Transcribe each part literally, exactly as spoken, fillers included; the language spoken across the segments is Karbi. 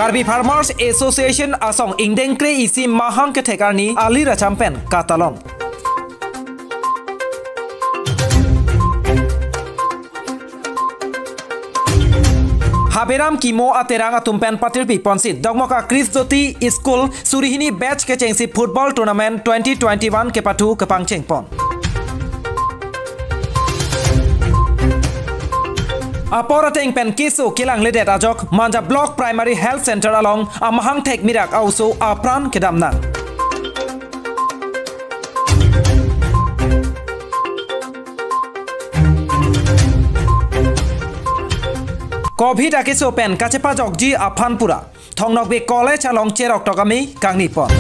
Karbi Farmers Association asong ingdeng kre-isi mahang kethek arni alir acham pen katalon. Haberam Kimo aterang atum pen patirpi ponsi Dokmoka Christ Jyoti School suri hini batch kechengsi football tournament twenty twenty-one kepathu kepangcheng pon. Apor ateng pen keso kelangledet ajok Manja Block Primary Health Center along amahang thek mirak a-oso apran kedam nang. Covid akeso pen kachepajokji aphan pura Thong Nokbe College along cherok tok amei kangni pon.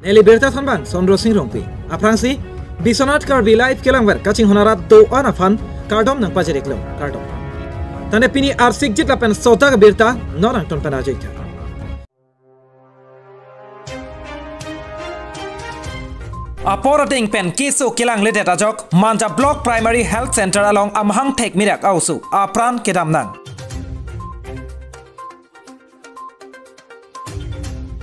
Neli birta thanbang Sondro Sing Rongpi. Aphrangsi Biswanath Karbi Live kelangver kachinghon arat do-an aphan kardom nangpajir-iklo, kardom. Tangte pini arsikjit lapen sodak abirta non angton pen ajoitha. Apor ateng pen keso kelangledet ajok Manja Block Primary Health Center along amahang thek mirak a-oso apran kedam nang.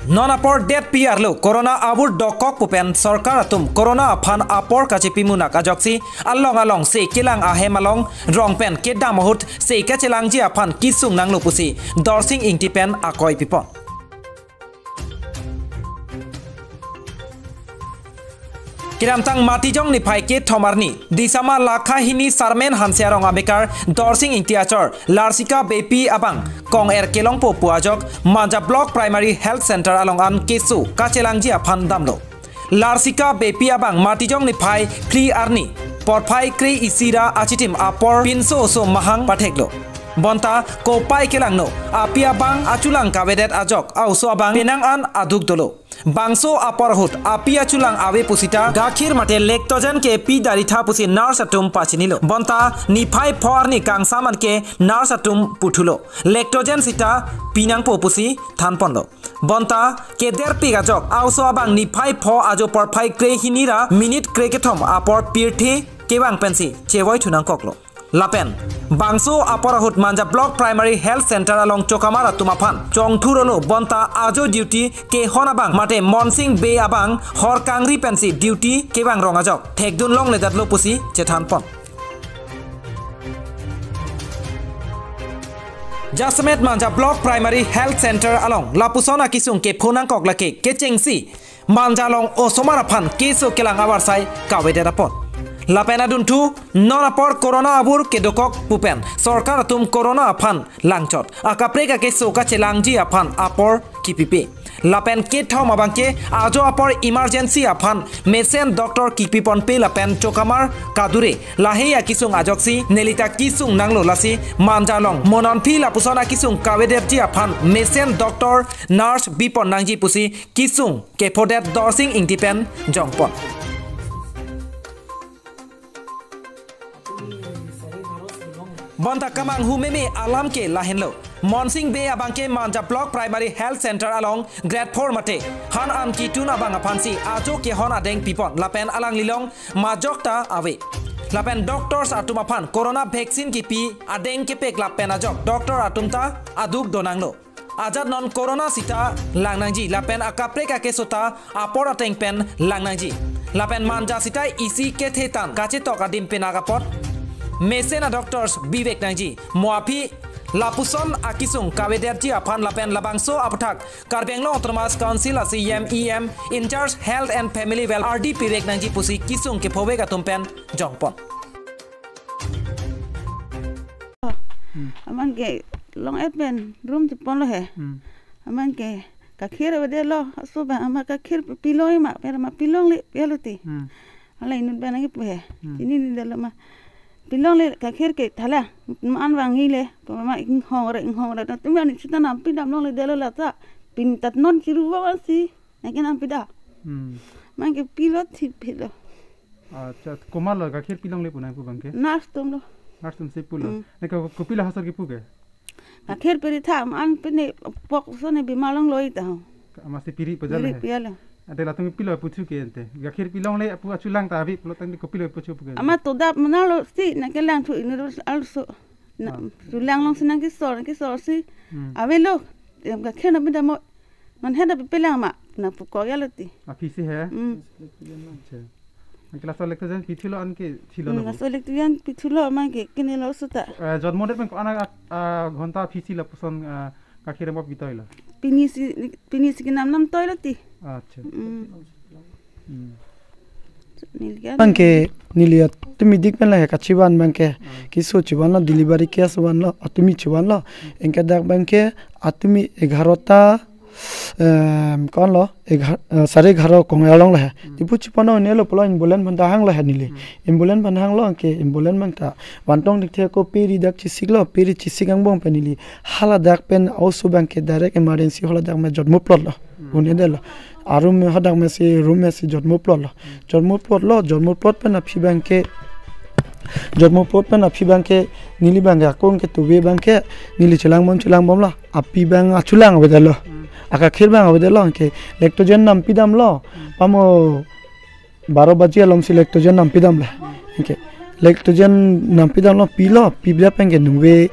Non apor det pi arlo Corona avur dokok pu pen sorkar atum Corona aphan apor kachepimunak ajoksi along along se kelang ahem along rong pen kedam ahut se kachelangji aphan kesung nanglo pusi Dorsing Ingti pen akoi pipon. Kedamtang Matijong niphai kethom arni Disama lakha hini Sarmen Hanse arong amekar Dorsing Ingti achor Larsika Beypi abang kong-er kelongpo pu ajok Manja Block Primary Health Center along an keso kachelangji aphan damlo. Larsika Beypi abang Matijong niphai phli arni porphai kre-isi ra achitim apor pinso oso mahang patheklo. Bonta kopai kelangno, api abang achulang kavedet ajok a-oso abang penang an aduk dolo. Bangso apor ahut api achulang ave pusita gakhir mate Lactogen ke pi daritha pusi nurse atum pachinilo. Bonta niphai pho arni kangsam anke nurse atum puthulo, Lactogen sita pinangpo pusi thanponlo. Bonta kederpik ajok a-oso abang niphai pho ajo porphai kre hini ra minute kre kethom apor pirthe kevang pensi chevoi thunangkoklo. Lapen bangso apor ahut Manja Block Primary Health Center along chokamar atum aphan chongthurolo, bonta ajo duty kehon abang mate Monsing Bey abang hor kangri pensi duty kevang rong ajok thekdun longledetlo pusi chethanpon. Jasemet Manja Block Primary Health Center along lapuson akesung kepho nangkok lake kechengsi Manja along osomar aphan keso kelang avarsai kavedet apot. Lapen adunthu non apor Corona avur kedokok pu pen sorkar atum Corona aphan langchot akaprek akeso kachelangji aphan apor kipipe. Lapen kethom abangke ajo apor emergency aphan mesen doctor kipiponpe lapen chokamar kadure lahei akesung ajoksi nelita kesung nanglo, lasi Manja along mo non aphi lapuson akesung kavedetji aphan mesen doctor nurse bipon nangji pusi kesung kephodet Dorsing Ingti pen jongpon. Bonta kemanghu meme alam ke lahenlo. Monsing Bey abangke Manja Block Primary Health Center along grade four mate han an kitun abang aphansi ajo kehon adeng pipon lapen alanglilong majok ta ave. Lapen doctors atum aphan Corona vaccine kipi adeng kepek lapen ajok doctor atum ta aduk donanglo. Ajat non Corona sita lang nangji lapen akaprek akeso ta apor ateng pen lang nangji. Lapen Manja sita isi kethe tan kachetok adim penak apot mesen adoctors bivek nangji. Mo aphi lapuson akesung kavedetji aphan lapen labangso aputhak Karbi Anglong Autonomous Council a-C E M, E M, in charge Health and Family Welfare ardi pivek nangji pusi kesung kephovek atum pen jongpon. Hmm. Aman ke long-et pen room chiponlo he. Hmm. Aman ke kakhir avedetlo, aso ba ama kakhir pilong ma, pen ma pilongle pelo ti. Hmm. Hala inut ba nangkepu he. Hmm. Chini ni dalo ma. Pilongle kakhir ke thala, ma an vangji le, pen ma inghong re, inghong re. Tumi ani sita nampi damlongledetlo lata. Pini tat non chiru vangsi. Nangke nampi da. Hmm. Aman ke pilo thip philo. Acha, komatlo kakhir pilongle pu nangpu abangke? Nurse atumlo. Nurse atumsi pulo. Hmm. Nangke kopilo asor kipu ke? Kakhir piri tha, aman pine pok sone bimar longlo ta ho. Amatsi piri pajal. Piri he. Pajal. Ante latum pilo puthu ke ante. Kakhir pilongle apu achulang ta ave pulo tangte kopilo puthu pu ke? Amat to dap manalo si nangke langthu inut also. Na, ah, rulang alongsi nangkesor, nangkesor si. Hmm. Avelo, em, kakhir na pidam mo. Non hena pipelang ma, nangpukok ya lo ti. Aphi si he? Hmm. Acha. Anke laso electrogen pithilo anke thilo. Hmm, lo. Laso electrogen pithilo ma ke, kene lo suta. Eh, jonmo det pen ko-an a, a, ghonta aphi si lapuson, ah, kakhir mo pitoi lo. Pini si, pini si kenam nam toi lo ti. Acha. Hmm. Hmm. Neli ke. Anke neli atumi dik pen la he kachivan abang ke. Hmm. Keso chivan lo, delivery case van lo, atumi chivan lo. Hmm. Anke dak abang ke atumi egarota, em, ko-an lo, egar-, eh, sare egarota kong along lo he. Hmm. Diphu chipon lo ne lo pulo ambulance aphan ta hang lo he neli. Hmm. Ambulance aphan hang lo anke ambulance abang ta vantong dikthe ko peri dak chisik lo, peri chisik angbong pen neli haladak pen oso abang ke direct emergency haladak me jotmo plot lo. Hmm. Un-edet lo. Arum me hadak me si room me si jotmo plot lo. Jotmo plot lo, jotmo plot pen aphi abang ke, jotmo plot pen aphi abang ke neli abang ke akong ke tuve abang ke neli chelang bom, chelang bom lo. Api abang achulang avedet lo. Hmm. Akakhir abang avedet lo anke electrogen nam pidam lo. Hmm. Pamo baro baji alom si electrogen nam pidam lo. Anke electrogen nam pidam lo, pilo, pibia pen ke nungve,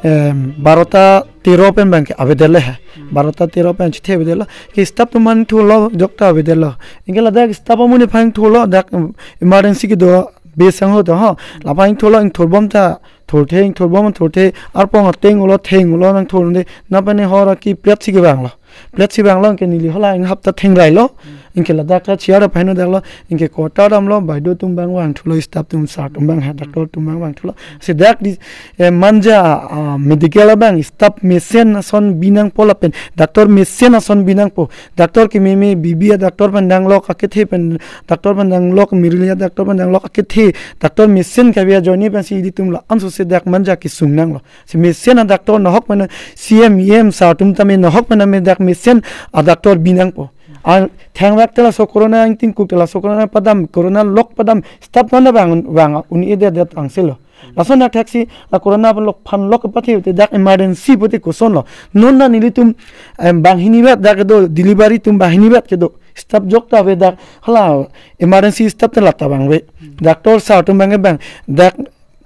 em, barota tero pen abang ke avedet lo he. Hmm. Barota tero pen chithe avedet lo. Ke staff atum aphan thurlo jokta avedet lo. Anke ladak staff amonit aphan thurlo dak, em, emergency kedo base angho to ho. Laphan thurlo, ingthur bom ta thurthe, ingthur bom thurthe, arpong ateng ulo theng ulo nangthur de. Nap pen hor aki plate si kevang lo. Plate si vang lo anke neli hala inghap ta thengrai lo. Hmm. Anke ladak ta chair aphan no dak lo. Anke quarter dam lo, baido atum abang vangthulo, staff atum, sir atum abang ha, doctor atum abang vangthulo. Si dak di, eh, Manja, ah, medical abang staff mesen ason binangpo lapen doctor mesen ason binangpo. Doctor kememe, B B a doctor aphan danglok akethe pen, doctor aphan danglok, Mirili a doctor aphan danglok akethe, doctor mesen kave ajoine pensi ilitum la-an so si dak Manja kesung nanglo. Si mesen a doctor nahok pen, C M, E M sir atum tame nahok pen me dak mesen a doctor binangpo. A thangvak te laso corona nineteen kuk te laso corona padam, corona lok padam, staff nana vang, vang un-edet det angse lo. Lason athak si la corona aphan lok, aphan lok pathe te dak emergency pute koson lo. Non na nelitum, em, banghini vet dak do, delivery atum banghini vet kedo. Staff jokta ave dak, hala emergency staff te lata vangve. Doctor sir atum abang ke vang, dak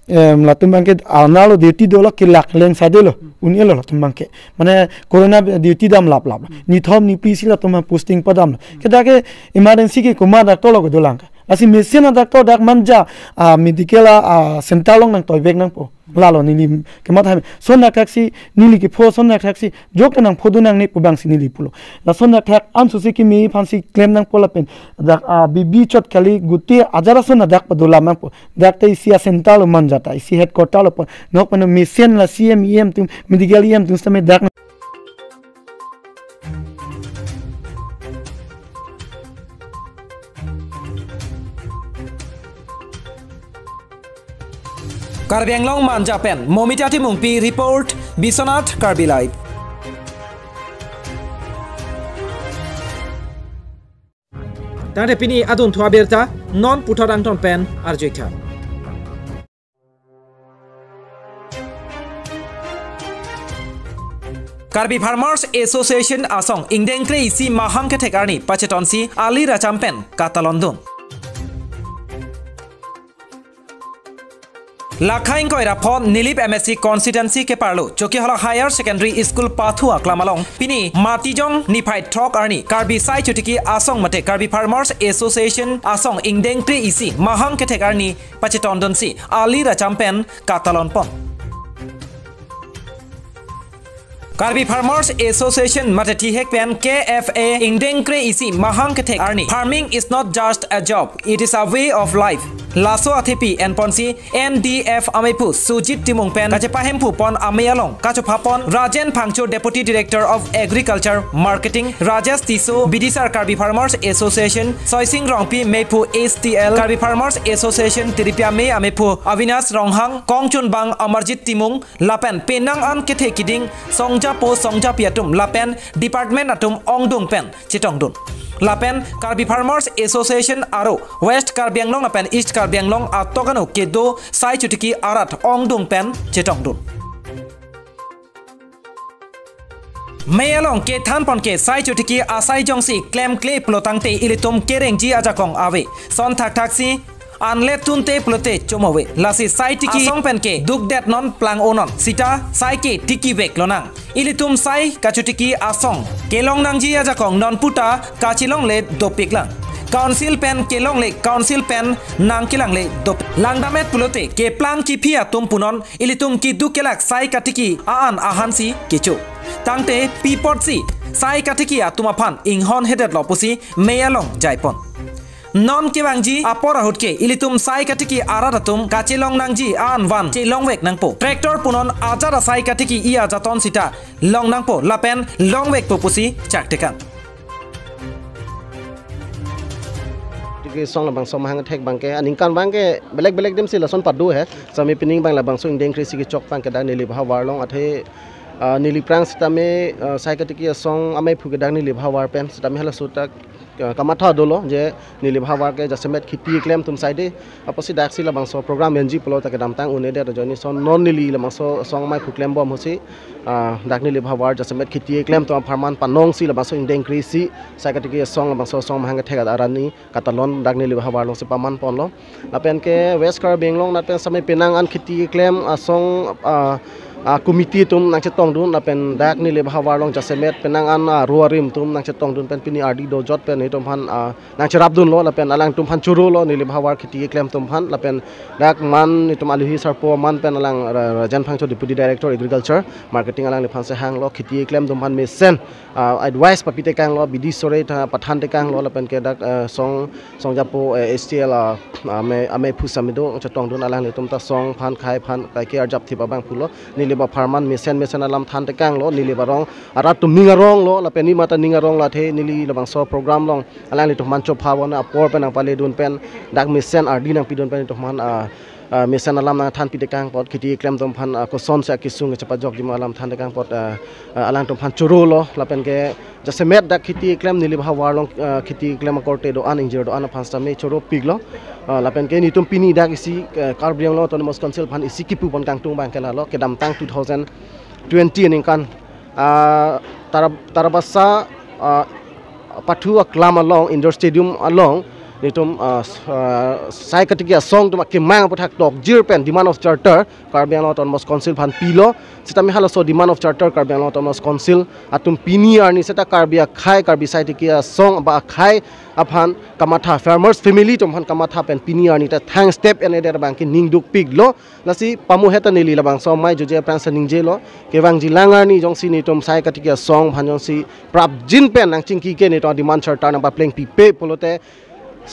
em, latum abang ke arnalo duty dolo, kelak leng sade lo, un-e lo latum abang ke. Mane corona duty dam lap lap. Nithom niphli si latum aphan posting padam lo. Ke dak ke emergency ke komat doctor lo kedolang. Lasi mesen a doctor dak Manja, ah, medical a, ah, center along nangtoivek nangpo. Lalo neli kematha. Lason athak si neli kepho, lason athak si jokta nangphodun nangne pu abang si neli pulo. Lason athak an so si keme aphan si klem nangpo lapen dak, ah, B B chot kali guti ajar ason dak padolam nangpo. Dak ta isi a center lo Manja ta, isi headquarter lo pon. Nahok pen mesen la C M, E M atum, medical E M atum sitame dak. Karbi Anglong Manja pen Momita Timungpi report, Biswanath Karbi Live. Tangte pini adunthu abirta non puthot angton pen arjuitha. Karbi Farmers Association asong ingdeng kre-isi mahang kethek arni pachetonsi ali racham pen katalondun. Lakha ingkoi ra pho Nilip M A C constituency keparlo Chokihola Higher Secondary School pathu aklam along pini Matijong niphai throk arni Karbi Sai Chotiki asong mate Karbi Farmers Association asong ingdeng kre-isi mahang kethek arni pachetondunsi ali racham pen katalon pon. Karbi Farmers Association mate thihek pen K F A ingdeng kre-isi mahang kethek arni, "Farming is not just a job, it is a way of life." Laso athepi enponsi N D F amephu Sujit Timung pen kachepahemphu pon amei along kachopha pon Rajen Phangcho, Deputy Director of Agriculture Marketing, Rajesh Tisso, Bidisar Karbi Farmers Association, Soising Rongpi, Meiphu S T L Karbi Farmers Association, Tiripia Mei amephu Avinash Ronghang, kongchunbang Amarjit Timung, lapen penang an kethe kiding songjapo songjapi atum lapen department atum ongdung pen chetongdun. Lapen Karbi Farmers Association aro West Karbi Anglong lapen East Karbi Anglong atokano kedo Sai Chotiki arat ongdung pen chetongdun. Mei along kethan pon ke Sai Chotiki asai jongsi klemkle pulotangte ilitum kerengji ajakong ave. Son thakthaksi Anle tunte pulote chomove. Lasi sai tiki asong pen ke dukdet non plang onon. Sita sai ke tiki vek lonang. Ilitum sai kachotiki asong kelong nangji ajakong non puta kachelongle dopiklang. Council pen kelongle council pen nangkelongle dop. Langdamet pulote keplang kiphi atum punon ilitum kiduk kelak sai katiki a-an ahansi kecho. Tangte pi apotsi sai katiki atum aphan inghon hedetlo pusi mei along jaipon. Non kevangji apor ahut ke ilitum sai katiki arat atum kachelong nangji a-an van chelongvek nangpo. Tractor punon ajat asai katiki i ajaton sita long nangpo lapen longvekpo pusi chaktekang. Tiki asong labangso mahang thek abangke aningkan abangke belek belek dimsi lason padu he. Sami pining abang labangso ingdeng kre-isi kechok abangke dak Nilip havar along athe, ah, neli aphrang sitame, ah, sai katiki asong amei aphu ke dak Nilip havar pen sitame halaso ta, ah, kamatha dolo je Nilip havar ke jasemet kheti keklem atum saide. Apotsi daksi labangso program enji pulo ta kedamtang un-edet ajoine ason non neli labangso asong amei aphu klembom ahutsi, ah, dak Nilip havar jasemet kheti keklem atum apharman panongsi labangso ingdeng kre-isi sai katiki asong labangso asong mahang kethek arni katalon dak Nilip havar alongsi paman ponlo. Lapen ke West Karbi Anglong nat pen sami penang an kheti keklem asong, ah, ah, committee atum nangchetongdun lapen dak Nilip havar along jasemet penang an, ah, ro arim atum nangchetongdun pen pini ardi dojot pen itum aphan, ah, nangcherapdunlo lapen alangtum aphan chorolo Nilip havar kheti keklem atum aphan lapen dak man itum alohi sarpo man pen alang Ra-, Rajen Phangcho Deputy Director Agriculture Marketing alangliphan si hanglo kheti keklem atum aphan mesen, ah, advice papitekanglo bidi sore ta pathantekanglo lapen ke dak, ah, song songjapo, eh, H T L, ah, amei, amei aphu sami do chetongdun alanglitum ta asong aphan akhai aphan kaike arjapthip abang pulo Nilip apharman mesen mesen alam thantekanglo Nilip arong arat atum ning aronglo lapen neli mate ning aronglo athe neli labangso program along alanglitum aphan chopha bon apor pen nangpaledun pen dak mesen ardi nangpidun pen itum aphan, ah, ah, mesen alam nangthanpitekang apot kheti keklem atum aphan, ah, kosonsi akesung kechepajokji ma alam thantekang apot, ah, ah, alangtum aphan chorolo lapen ke jasemet dak kheti keklem Nilip havar along, ah, kheti keklem akorte do-an ingjir do-an aphan sitame choropiklo, ah, lapen ke nelitum pini dak isi, ah, Karbi Anglong Autonomous Council aphan isi kipu pon kangtung abangke lalo kedamtang two thousand twenty aningkan, ah, Tara-, Tarabasa, ah, pathu aklam along, indoor stadium along, nelitum, ah, s-, ah, sai katiki asong atum akemang aputhak tokjir pen demand of charter Karbi Anglong Autonomous Council aphan pilo. Sitame halaso demand of charter Karbi Anglong Autonomous Council atum pini arni seta Karbi akhai, Karbi sai tiki asong ba akhai aphan kamatha, farmers family atum aphan kamatha pen pini arni ta thang step en-edet abangke ning dukpiklo. Lasi pamu heta neli labangso amei joje aphrangsi ningjelo. Kevangji lang arni jongsi nelitum sai katiki asong aphan jongsi prapjin pen nangchingki ke nelitum demand charter nangpaplengpipe pulote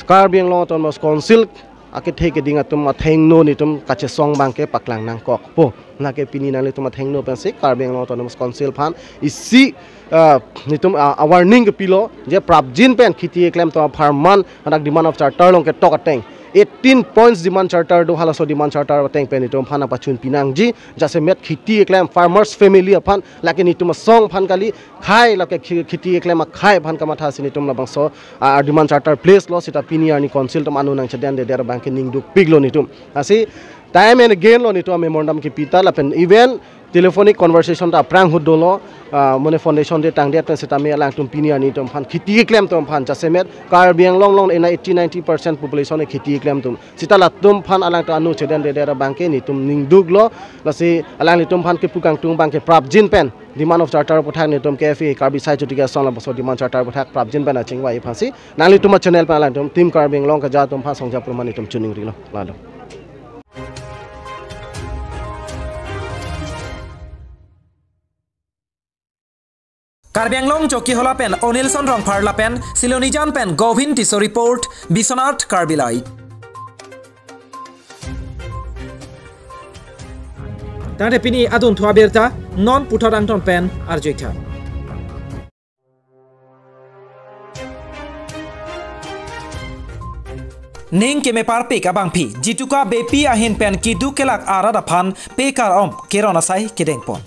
Karbi Anglong Autonomous Council akethe keding atum athengno nelitum kachesong abangke paklang nangkokpo. Lake pini nanglitum athengno pensi Karbi Anglong Autonomous Council aphan isi, ah, nelitum, ah, awarning kepilo je prapjin pen kheti keklem atum apharman hadak demand of charter along ketok ateng eighteen points demand charter do, halaso demand charter ateng pen itum aphan nangpachun pinangji, jasemet kheti keklem farmers family aphan, lake nelitum asong aphan kali, akhai lake khi-, kheti keklem akhai aphan kamathasi nelitum labangso, ah, demand charter placelo, seta pini arni council atum anu nangchedendedet abangke ning dukpiklo nelitum. Lasi time and again lo nelitum amemorandum kepita lapen even telephonic conversation ta aphrang ahut dolo, ah, mane foundation day tangdet pen sitame alangtum pini arni itum aphan kheti keklem atum aphan jasemet Karbi Anglong along ena eighty ninety percent population e kheti keklem atum. Seta latum aphan alangtum anu chedendedet abangke nelitum ning duklo. Lasi alanglitum aphan kipu kangtung abangke prapjin pen demand of charter aputhak nelitum K F A Karbi Sai Chotiki Asong labangso demand charter aputhak prapjin pen achingvai aphansi nanglitum achannel pen alangtum Team Karbi Anglong Kaja atum aphan songja pruman nelitum chuningrilo. Lalo. Karbi Anglong Chokihola pen Onilson Rongphar lapen Silonijan pen Govin Tisso report, Biswanath Karbi Live. Tangte pini adunthu abirta non puthot angton pen arjuitha. Ning kemeparpik abangpi, Jituka Beypi ahin pen kiduk kelak arat aphan pekar-om keron asai kedengpon.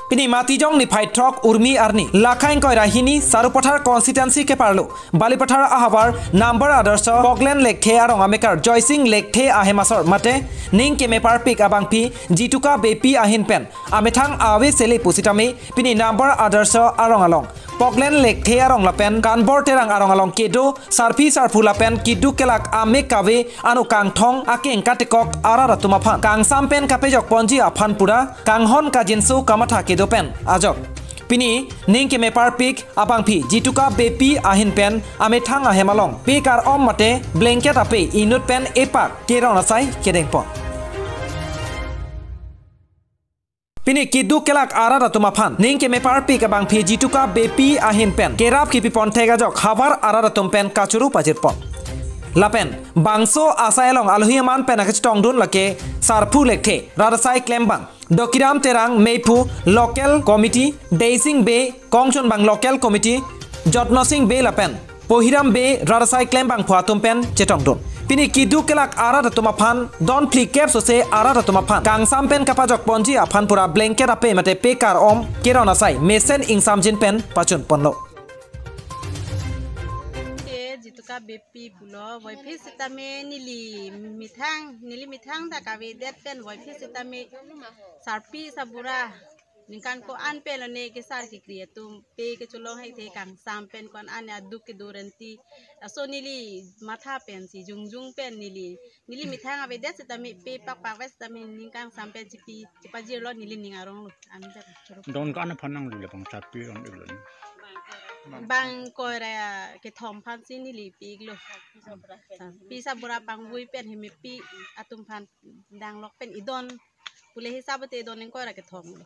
Pini Matijong niphai throk Urmi arni, lakha ingkoi ra hini Sarupathar constituency keparlo Balipathar ahavar number Adarsho Poklen Lekthe arong amekar Joysing Lekthe ahem asor mate ning keme parpik abangpi Jituka Beypi ahin pen amethang ave sele pusitame pini number Adarsho arong along Poklen Lekthe arong lapen Kanbor Terang arong along kedo sarpi sarpo lapen keduk kelak ame kave ano kangthong akeng katekok arat atum aphan kangsam pen kapejok ponji aphan pura kanghon kajinso kamatha kedo pen ajok pini ning keme parpik abangpi Jituka Beypi ahin pen amethang ahem along pekar om mate blanket ape inut pen epak keron asai kedengpon. Pini keduk kelak arat atum aphan ning keme parpik abangpi Jituka Beypi ahin pen kerap kipipon thek ajok havar arat atum pen kachoro pajirpon. Lapen bangso asai along alohi aman pen akachetongdun lake Sarpo Lekthe, rat asai klembang Dokiram Terang, meiphu local committee, Deising Bey, kongchunbang local committee, Jotnosing Bey lapen Pohiram Bey, rat asai klembangphu atum pen chetongdun. Pini keduk kelak arat atum aphan don phlikep sose arat atum aphan kangsam pen kapajok ponji aphan pura blanket ape mate pekar om keron asai mesen ingsamjin pen pachun ponlo. Ke Jituka Beypi pulo, voiphit sitame neli methang, neli methang ta kavedet pen voiphit sitame sarpi sarbura ningkan ko-an pen lone kesar kekri atum pe kecholong hekthe kangsam pen ko-an an aduk kedo renti. Laso neli matha pensi jongjong pen neli, neli methang avedet sitame pe pakpak vet sitame ning kangsam pen chepi chepajirlo neli ning arong lo. An pen choro. Don ko-an aphan nanglo labang sarpi ron iklo ni? Bang ingkoi ra kethom aphansi neli pi iklo. Sarpi sarbura pangvui pen hemepi atum aphan danglok pen idon pule hisap te don ingkoi ra kethom lo.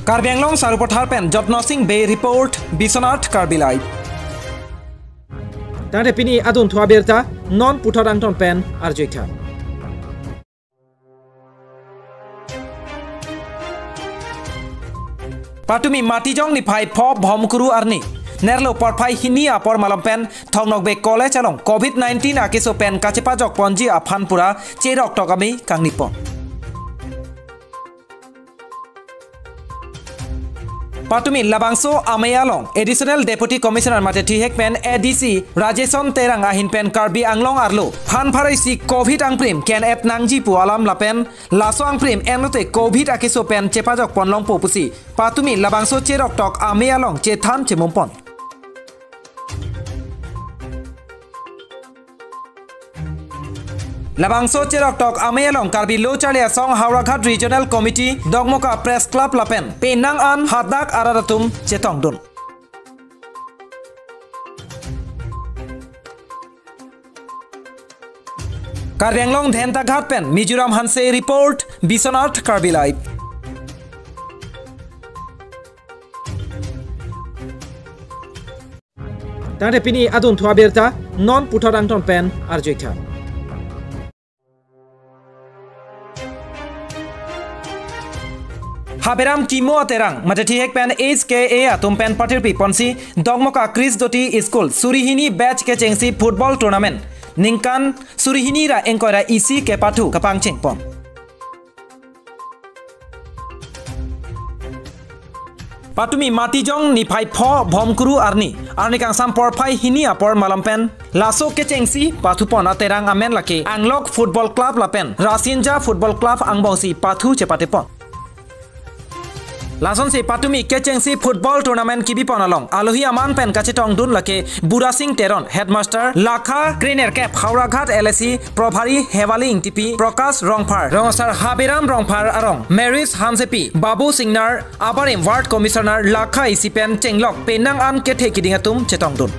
Karbi Anglong Sarupathar pen Jotnosing Bey report, Biswanath Karbi Live. Tangte pini adunthu abirta non puthot angton pen arjuitha. Patumi Matijong niphai pho Bhomkuru arni, nerlo porphai hini apor malom pen Thong Nokbe College along covid nineteen akeso pen kachepajok ponji aphan pura cheroktok ame kangnipon. Patumi labangso amei along Additional Deputy Commissioner mate thihek pen A D C Rajeson Terang ahin pen Karbi Anglong arlo phan pharo isi covid angprim ken-et nangji pu alam lapen laso angprim enlote covid akeso pen chepajok pon longpo pusi patumi labangso cheroktok amei along chethan chemumpon. Labangso cheroktok amei along Karbi Lo Charli Asong Howraghat Regional Committee, Dokmoka Press Club lapen penang an hadak arat atum chetongdun. Karbi Anglong Dhentaghat pen Mizoram Hanse report, Biswanath Karbi Live. Tangte pini adunthu abirta non puthot angton pen arjuitha. Haberam Kimo Terang mate thihek pen H K A atum pen patirpi ponsi Dokmoka Kris Jyoti School suri hini batch kechengsi football tournament ningkan suri hini ra ingkoi ra isi kepathu kapangcheng pon. Patumi Matijong niphai pho Bhomkuru arni, arni kangsam porphai hini apor malom pen laso kechengsi pathupon aterang amen lake Anglok Football Club lapen Rasinja Football Club angbongsi pathu chepatepon. Lasonsi patumi kechengsi football tournament kibipon along alohi aman pen kachetongdun lake Burasing Teron, headmaster, lakha krenerkep, Howraghat L A C Probhari Hewali Ingtipi, Prakash Rongphar, Rongsar Haberam Rongphar arong, Maris Hansepi, Babu Singnar, abarim ward commissioner lakha isi pen chenglok penang an kethe kiding atum chetongdun.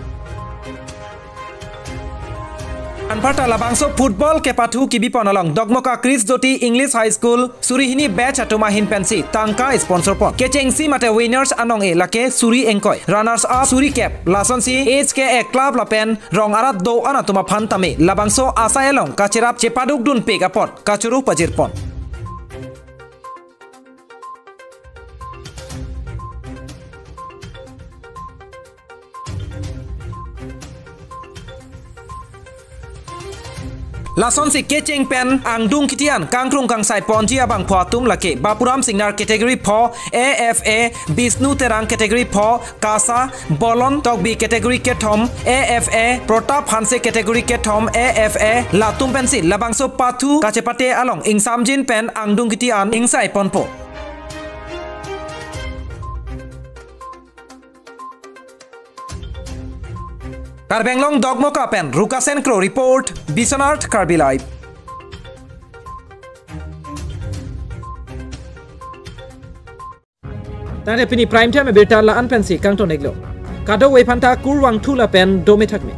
Anparta labangso football kepathu kibipon along Dokmoka Kris Jyoti English High School suri hini batch atum ahin pensi tangka sponsor pon. Kechengsi mate winners anong-e lake suri ingkoi, runners up suri kep, lasonsi H K A club lapen rong arat do-an atum aphan tame labangso asai along kacherap chepadukdunpik apot kachoro pajirpon. Lasonsi kecheng pen angdung kiti an kangkrung kangsai ponji abangphu atum lake Bapuram Singnar category pho A F A, Bishnu Terang category pho Kasa, Bolon Tokbi category kethom A F A, Protap Hanse category kethom A F A, latum pensi labangso pathu kachepate along ingsamjin pen angdung kiti an ingsai ponpo. Karbi Anglong Dokmoka pen Rukasen Kro report, Biswanath Karbi Live. Tangte pini prime time abirta la-an pensi kangton-iklo. Kadokave aphanta kurvangthu lapen dome thakme.